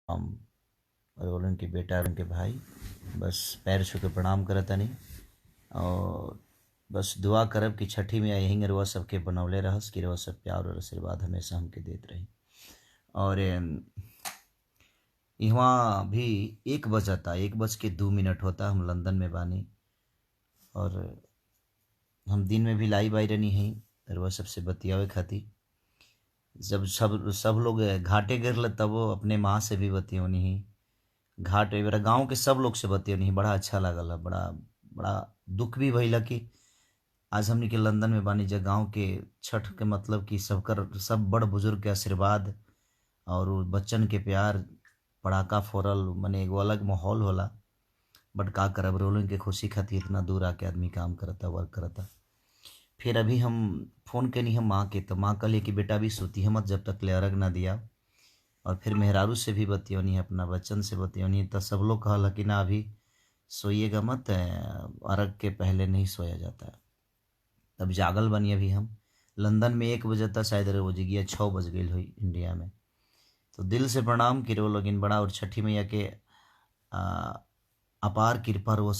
और उनके बेटा, उनके भाई, बस पैर छू के प्रणाम करतनी और बस दुआ करब कि छठी मैया यहीं रउआ सबके बनौले रहस, कि रउआ सब प्यार और आशीर्वाद हमेशा हमके देत रही। और इहवा भी 1 बजता, 1:02 होता। हम लंदन में बानी और हम दिन में भी लाइव आई रहनी है रउआ सबसे बतियावे खातिर। जब सब सब लोग घाटे गिरल तब वो अपने माँ से भी बतियौनी ही, घाट मेरा गांव के सब लोग से बतियौनी ही। बड़ा अच्छा लागल, बड़ा बड़ा दुख भी भइल कि आज हमनी के लंदन में बानी जा, गांव के छठ के मतलब कि सबकर सब बड़ बुजुर्ग के आशीर्वाद और बच्चन के प्यार, पड़ाका फोड़ल, मने एगो अलग माहौल होला। बट का करब, रोलिंग के खुशी खातिर इतना दूर आके आदमी काम करता, वर्क करता। फिर अभी हम फ़ोन कैनी हम माँ के, तो माँ कहली कि बेटा अभी सुती मत जब तक ले अर्घ ना दिया। और फिर मेहरारू से भी बतियौनी, अपना बच्चन से बतियौनी, तो सब लोग कहल कि ना अभी सोइएगा मत, अर्घ के पहले नहीं सोया जाता है। तब जागल बनी अभी हम लंदन में 1 बजे तक, शायद रोजगिया 6 बज गई हुई इंडिया में। तो दिल से प्रणाम कि रो लोगिन बड़ा और छठी मैया के अपार कृपा रो।